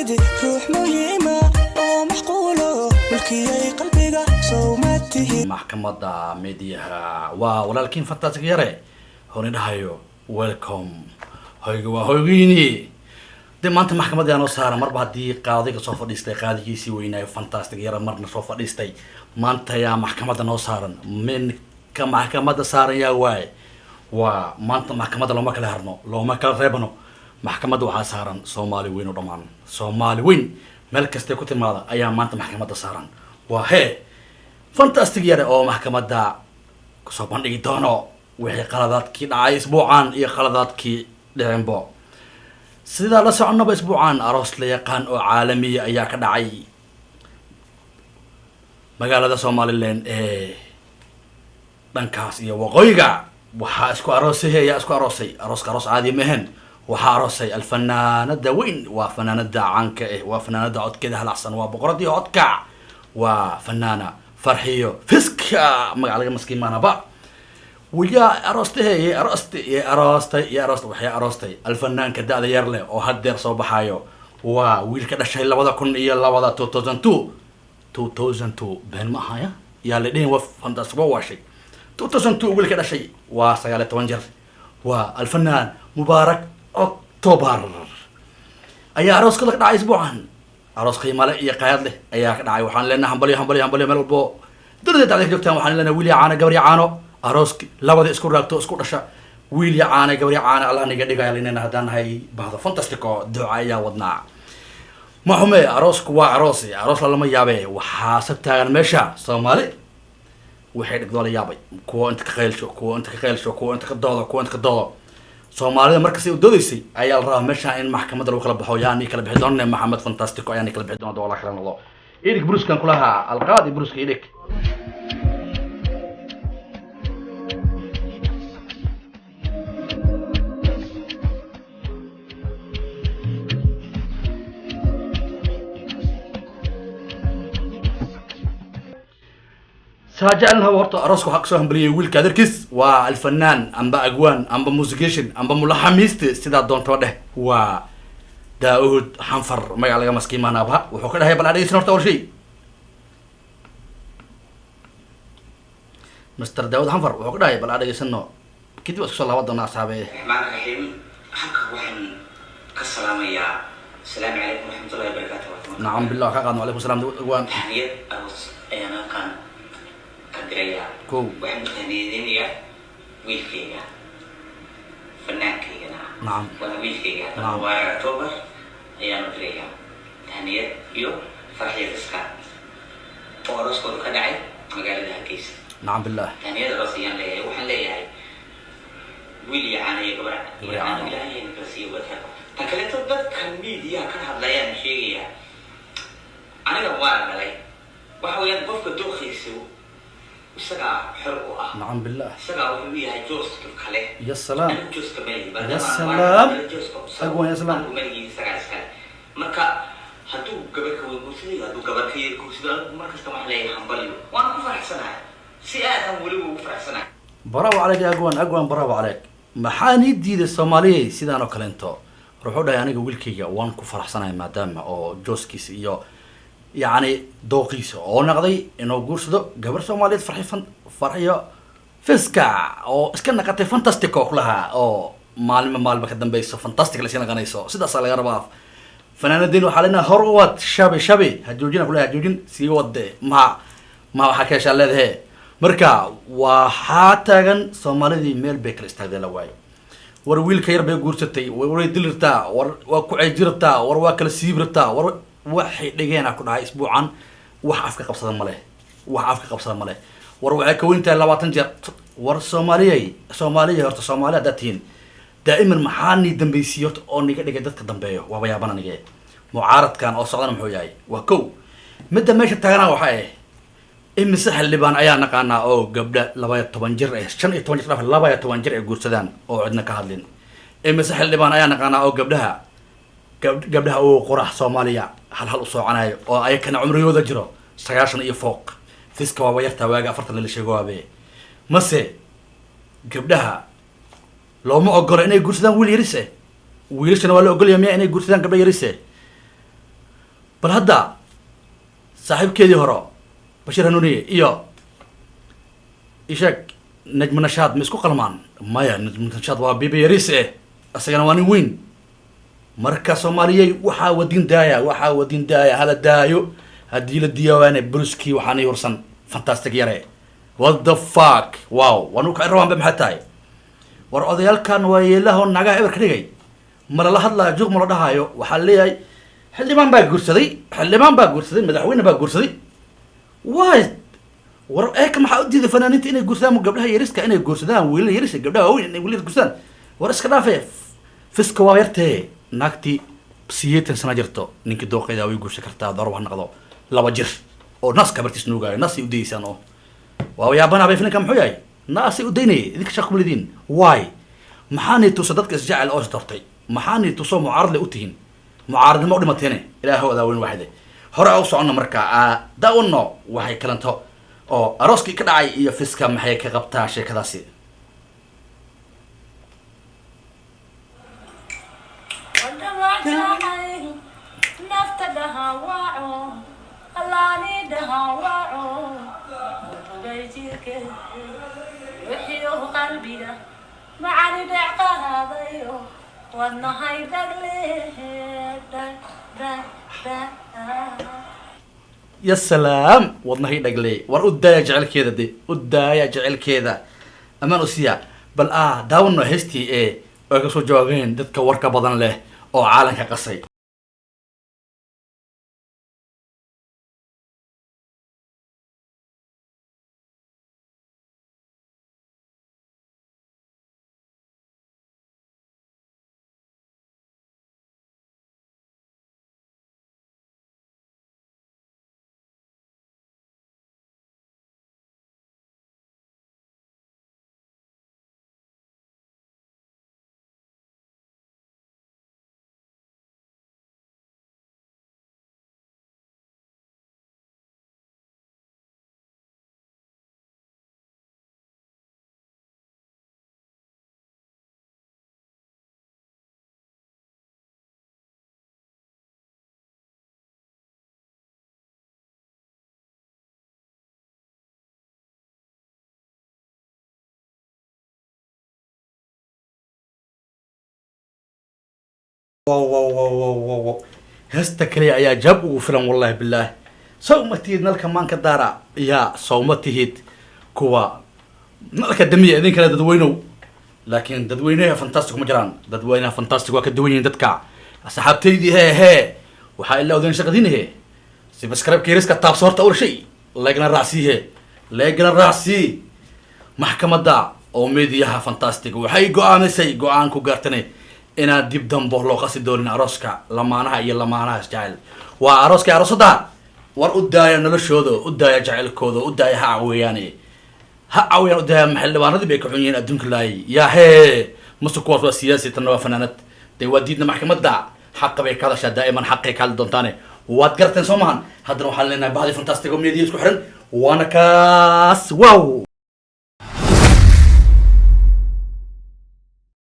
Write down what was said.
Tihid ruux muhiima oo macquulo, mulkiyay qalbiga, sow ma tihid? Maxkamadda mediyaha waa walaalkiin Fantastic Yare honi dhahayo. Welcome, hoyga waa hoygiini. De maanta maxkamadda yaa noo saara? Marba haddii qaadiga soo fadhiistay, qaadigiisii weynaayo Fantastic Yare marna soo fadhiistay, maanta yaa maxkamadda noo saaran? Minka maxkamadda saaran yaa waaye? Waa maanta maxkamadda looma kala harno, looma kala reebano. Maxkamadda waxaa saaran Soomaali weyn oo dhammaan, Soomaali weyn meel kastay ku timaada ayaa maanta maxkamadda saaran. Waa hee Fantastic Yare oo maxkamadda kusoo bandhigi doono wixii qaladaadkii dhacay isbuucan iyo qaladaadkii dhicinbo. Sidaa la soconaba, isbuucan aroos la yaqaan oo caalamiya ayaa ka dhacay magaalada Somaliland ee dhankaas iyo waqooyiga. Waxaa isku aroosay, ayaa isku aroosay. Arooska aroos caadi ma ahayn. Waxaa aroosay alfanaanada weyn, waa fanaanada caanka eh, waa fanaanada codkeeda halacsan, waa boqoradii codka, waa fanaana Farxiyo Fiska, magaca laga maskiimaanaba. Wayaa aroostahe, yay aroostay, yay aroostay, yay aroostay? Waxay aroostay alfanaanka da-da yar leh oo haddeer soo baxayo. Waa wiilka dhashay 2002-da, 2002, 2002. Been ma ahaya, yaa la dhihin, wa fantastic waa waashay. 2002 wiilka dhashay waa 19 jir. Waa alfanaan Mubaarak October ayaa arooskooda ka dhacay isbuucan. Aroos qiimale iyo qaayad leh ayaa ka dhacay. Waxaan leenahay hambalyo, hambalyo, hambalyo. Meel walbo dunida dacda ka joogtaan waxaan leenahay wiil ya caano, gabar ya caano. Arooski labada isku raagto, isku dhasha, wiil ya caano, gabar ya caano Allah niga dhigaya linena. Haddaan nahay bahdo Fantastico, duca ayaa wadnaa. Ma xume, aroosku waa aroosi, aroos lalama yaabe. Waxaa se taagan meesha Soomaali waxay dhigdoo la yaabay, kuwa inta ka qaylsho, kuwa inta ka qaylsho, kuwa inta ka doodo, kuwa inta ka doodo. Soomaalida markasta u doodaysay ayaa la rabaa meesha in maxkamadda lagu kala baxo. Yaa nii kala bixi doona? Maxamed Fantastico ayaa nii kala bixi doona. Wala kala noqdo idig bruskan kulahaa alqaadi bruska idig. Saa jecelnaha horta arooska waxaa kasoo hambaliyay wiilka adeerkiis, waa alfanaan amba agwaan amba musician amba mulaxamiiste, sidaa doontaba dheh, waa Daa-uud Xanfar, magaca laga maskiimaanaabha. Wuxuu ka dhahay, bal adhegeysan horta awal shay. Mr Daawud Xanfar wuxuu ka dhahay, bal adhegeysano, kadib waa isku soo laaban doonaa, asxaabe. Raxmaan raxiim. Halkan waxaan ka salaamayaa, asalaamu calaykum waraxmatullahi wabarakaatu. Nacam billah, ka qaadno. Calaykum salam, agwaan. Tahniyad aroos ayaan halkan ka dirayaa. Kow. Waxaan tahniyadeynayaa wiilkayga, fanaankaygana ah. Waana wiilkayga. Mubaarak October ayaan u dirayaa tahniyad iyo Farxiyo Fiska oo arooskooda ka dhacay magaalada Hargeysa. Nacam billah. Tahniyad aroos ayaan leeyahay. Waxaan leeyahay wiil iyo caano iyo gabar Gabar iyo iyo caano. Caano. Ilaahay hayna kala siiyo wadka. Tan kaleeto, dadkan miidiyaha ka hadlayaan sheegaya, aniga waana dhalay. Waxa weeyaan qofka dooqiisa isagaa xor u ah. Nacam billah. Isagaa wuxuu u yahay jooska kale. Ya salaam. Anigu jooska malihi. Ya salaam. Jooska Agwan, ya salaam. anigu malihi, isagaa iskale. Marka hadduu gabar ka weyn guursado iyo hadduu gabar ka yar guursado, anigu mar kasta waxaan leeyahay hambalyo. Waan ku faraxsanahay, si aad aan weliba ugu faraxsanahay. Bravo calayk ya agwaan, agwaan, bravo calayk. Maxaa nii diiday Soomaaliyey sidaan oo kaleento? Wuxuu dhahay, aniga wiilkayga waan ku faraxsanahay maadaama oo jooskiisa iyo yacni dooqiisa oo naqday inuu guursado gabar Soomaaliyeed, Farxi fan, Farxiyo Fiska, oo iska naqatay fantastic oo kulahaa, oo maalima maalima ka dambeyso fantastic lasii naqanayso. Sidaasaa laga rabaa fanaanadeen. Waxaa leenahay hor u wad, shabi shabi ha joojina kulaha, ha joojin, sii wade. Ma waxaa ka heshaa leedahe. Marka waxaa taagan Soomaalidii meel bay kala istaagdeen la waayo. War wiilka yar bay guursatay, war way dili rabtaa, war waa ku ceeji rabtaa, war waa kala siibi rabtaa, war waxay dhigeena ku dhahay isbuucan. Wax afka qabsada ma leh, wax afka qabsada ma leh. War waxay ka weyn tahay 20 jeer. War Soomaaliyay, Soomaaliya, horta Soomaali haddaad tihiin, daa'iman maxaa nii dambaysiiyo horta oo niga dhigay dadka dambeeyo? Waaba yaaban anige. Mucaaradkan oo socdana muxuu yahay? Waa kow. Midda meesha taagana waxa eh, imise xildhibaan ayaa naqaanaa oo gabdha 12 jir eh, 15 jir dhaaf, 12 jir ay guursadaan oo cidna ka hadlin? Imise xildhibaan ayaa naqaanaa oo gabdhaha gabdhaha uu qurax Soomaaliya hal hal u soconayo oo ayakana cumrigooda jiro 90 iyo fooq? Fiska waaba yartaa, waaga 40 lala sheego waabe. Mase gabdhaha looma ogolo inay guursadaan wiil yarise? Wiilashana waa la ogolaya miya inay guursadaan gabdha yarise? Bal hadda saaxiibkeedii hore Bashiir Hanuuniye iyo isheeg Najmo Nashaad ma isku qalmaan? Maya, Najmo Nashaad waa bibi yariis eh, isagana waa nin weyn. Marka Soomaaliyey, waxaa wadin daaya, waxaa wadin daaya, hala daayo. Haddii la diyawaane boliskii waxaanay hursan. Fantastic yare, what the fuck? Wow, waan u kacin rabaan ba. Maxay tahay? War odayaalkan waa yeelaha oo naagaha eber ka dhigay. Ma lala hadlaayo? Juuq ma la dhahaayo? Waxaa leeyahay xildhibaan baa guursaday, xildhibaan baa guursaday, madaxweyne baa guursaday. Waay, war eeka maxaa u diiday fanaaniinta inay guursadaan gabdhaha yariska, inay guursadaan wiilal yariska, gabdhaha waaweyn inay wiilal guursadaan? War iska dhaafe, fiska waa yartee. Naagtii 80 sano jirto, ninkii dooqeeda way guursan kartaa. Dorob ha noqdo 2 jir oo naaska bartiis nuugaayo, naasay u dayeysaan oo waa yaabana bay. Filinka muxuu yahay? Naasay u daynayay. Idinka shaqo kumalidiin. Waay, maxaanay tusa dadka isjecel oo isdortay? Maxaanay tuso mucaarad le u tihiin? Mucaaradnimo u dhimateene. Ilaahow adaa weyn waxde. Hore u socono. Marka daawano waxay kalanto oo arooskii ka dhacay iyo fiska maxay ka qabtaa sheekadaasi. Ya salaam, wadnahay dhagley. War u daaya jecelkeeda, de u daaya jecelkeeda, amaan u siiya. Bal daawano heestii ee ay kasoo jawaabeen dadka warka badan leh oo caalanka qasay. Wow wow wow wow wow wow, heesta kaliya ayaa jawaab ugu filan, wallahi billaah. Sow ma tihid nalka maanka daara? Yaa, sow ma tihid kuwa nalka damiya idinkale dadweynow? Laakiin dadweynaha Fantastic ma jiraan. Dadweynaha Fantastic waa ka duwan yihiin dadka. Asxaabtaydii, hee hee, waxaa ilaa odeen shaqadiin he. Subscribe yariska taabso horta, awal shay leegna raacsiihe, leegna raacsii. Maxkamadda oo meediyaha Fantastic waxay go-aamisay, go-aan ku gaartane inaan dib dambo loo qasi doonin arooska lamaanaha iyo lamaanaha isjecel. Waa arooska aroosada. War u daaya noloshooda, u daaya jecelkooda, u daaya, ha caweeyaane, ha caawiyaan, u daaya. Xildhibaanadii bay ka xun yihiin adduunka laayay. Yaa hee, mase kuwaas waa siyaasi, tanna waa fanaanad. Dee waa diidna maxkamadda, xaqa bay ka hadashaa daa'iman, xaqay ka hadli doontaane. Waad garateen soo mahan? Haddana waxaan leenahay bahdi Fantastic oo media isku xiran, waana kaas. Wow.